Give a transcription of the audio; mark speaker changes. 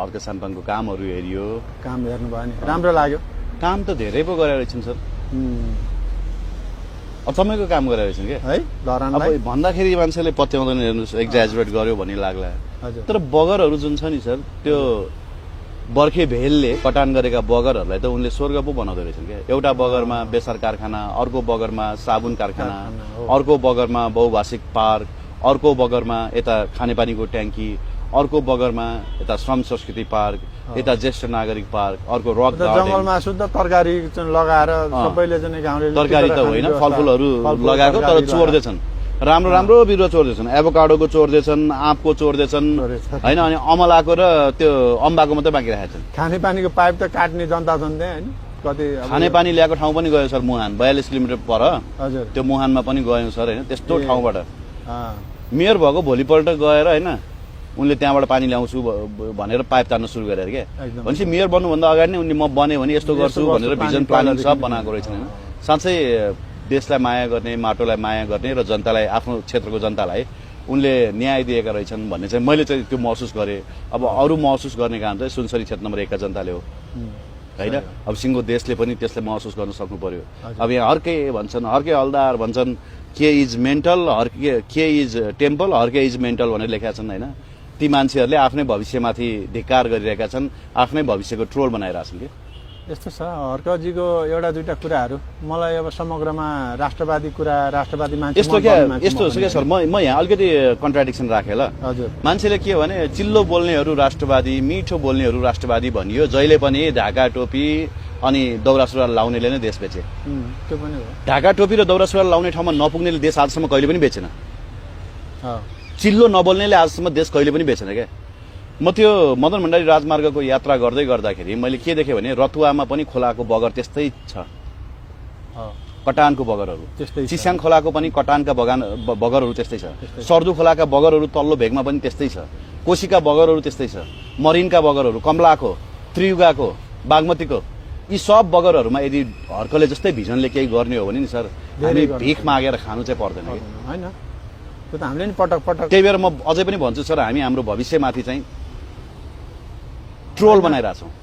Speaker 1: हर्क सानपानको कामहरू हेरियो।
Speaker 2: काम हेर्नुभयो नि राम्रो लाग्यो।
Speaker 1: काम त धेरै पो गरेर रहेछन् सर। अचम्मैको काम गरेर रहेछन् के
Speaker 2: है धरानलाई।
Speaker 1: अब भन्दाखेरि मान्छेले पत्याउँदैन, हेर्नुहोस् एक्जाजुरेट गर्यो भन्ने लाग्ला। तर बगरहरू जुन छ नि सर, त्यो बर्खे भेलले कटान गरेका बगरहरूलाई त उनले स्वर्ग पो बनाउँदो रहेछन् क्या। एउटा बगरमा बेसार कारखाना, अर्को बगरमा साबुन कारखाना, अर्को बगरमा बहुभाषिक पार्क, अर्को बगरमा यता खानेपानीको ट्याङ्की, अर्को बगरमा यता श्रम संस्कृति पार्क, यता ज्येष्ठ नागरिक पार्क, अर्को रक गार्डन।
Speaker 2: जंगलमा शुद्ध तरकारी लगाएर सबैले चाहिँ गाउँले
Speaker 1: तरकारी त होइन, फलफुलहरू लगाएको तर चोर्दैछन्। राम्रो राम्रो बिरुवा चोर्दैछन्, एभोकाडोको चोर्दैछन्, आँपको चोर्दैछन् होइन, अनि अमलाको र त्यो अम्बाको मात्रै बाँकी राखेका छन्।
Speaker 2: खानेपानीको पाइप त काट्ने जनता छन् त्यहाँ होइन कति।
Speaker 1: खानेपानी ल्याएको ठाउँ पनि गयो सर, मुहान 42 किलोमिटर पर।
Speaker 2: हजुर
Speaker 1: त्यो मुहानमा पनि गयौँ सर होइन। त्यस्तो ठाउँबाट मेयर भएको भोलिपल्ट गएर होइन उनले त्यहाँबाट पानी ल्याउँछु भनेर पाइप तान्न सुरु गरेर क्या। भनेपछि मेयर बन्नुभन्दा अगाडि नै उनले म बने भने यस्तो गर्छु भनेर भिजन प्लानिङ सब बनाएको रहेछन् होइन। साँच्चै देशलाई माया गर्ने, माटोलाई माया गर्ने र जनतालाई, आफ्नो क्षेत्रको जनतालाई उनले न्याय दिएका रहेछन् भन्ने चाहिँ मैले चाहिँ त्यो महसुस गरेँ। अब अरू महसुस गर्ने काम चाहिँ सुनसरी क्षेत्र नम्बर 1 का जनताले हो होइन। अब सिङ्गो देशले पनि त्यसलाई महसुस गर्न सक्नु पर्यो। अब यहाँ हर्के भन्छन्, हर्के हलदार भन्छन्, के इज मेन्टल, के is temple, Harke is mental भनेर लेखेका छन् होइन। ती मान्छेहरूले आफ्नै भविष्यमाथि धिक्कार गरिरहेका छन्, आफ्नै भविष्यको ट्रोल बनाइरहेका छन् कि।
Speaker 2: यस्तो छ हर्कजीको एउटा दुईटा कुराहरू मलाई अब समग्रमा राष्ट्रवादी कुरा, राष्ट्रवादी मान्छे
Speaker 1: यस्तो क्या सर, म यहाँ अलिकति कन्ट्राडिक्सन राखेँ ल।
Speaker 2: हजुर
Speaker 1: मान्छेले के भने चिल्लो बोल्नेहरू राष्ट्रवादी, मिठो बोल्नेहरू राष्ट्रवादी भनियो। जहिले पनि ढाका टोपी अनि दौरा सुरुवाल लाउनेले नै देश बेचे।
Speaker 2: त्यो पनि हो।
Speaker 1: ढाका टोपी र दौरा सुरुवाल लाउने ठाउँमा नपुग्नेले देश आजसम्म कहिले पनि बेचेन। चिल्लो नबोल्नेले आजसम्म देश कहिले पनि बेचेन क्या। म त्यो मदन भण्डारी राजमार्गको यात्रा गर्दै गर्दाखेरि मैले के देखेँ भने रतुवामा पनि खोलाको बगर त्यस्तै छ, कटानको बगरहरू त्यस्तै, चिस्याङ खोलाको पनि कटानका बगरहरू त्यस्तै छ, सर्दु खोलाका बगरहरू तल्लो भेगमा पनि त्यस्तै छ, कोशीका बगरहरू त्यस्तै छ, मरिनका बगरहरू, कमलाको, त्रियुगाको, बागमतीको, यी सब बगरहरूमा यदि हर्कले जस्तै भिजनले केही गर्ने हो भने नि सर हामी भिख मागेर खानु चाहिँ पर्दैन कि
Speaker 2: होइन। त्यो त हामीले नि पटक पटक।
Speaker 1: त्यही भएर म अझै पनि भन्छु सर, हामी हाम्रो भविष्यमाथि चाहिँ ट्रोल बनाइरहेछौँ।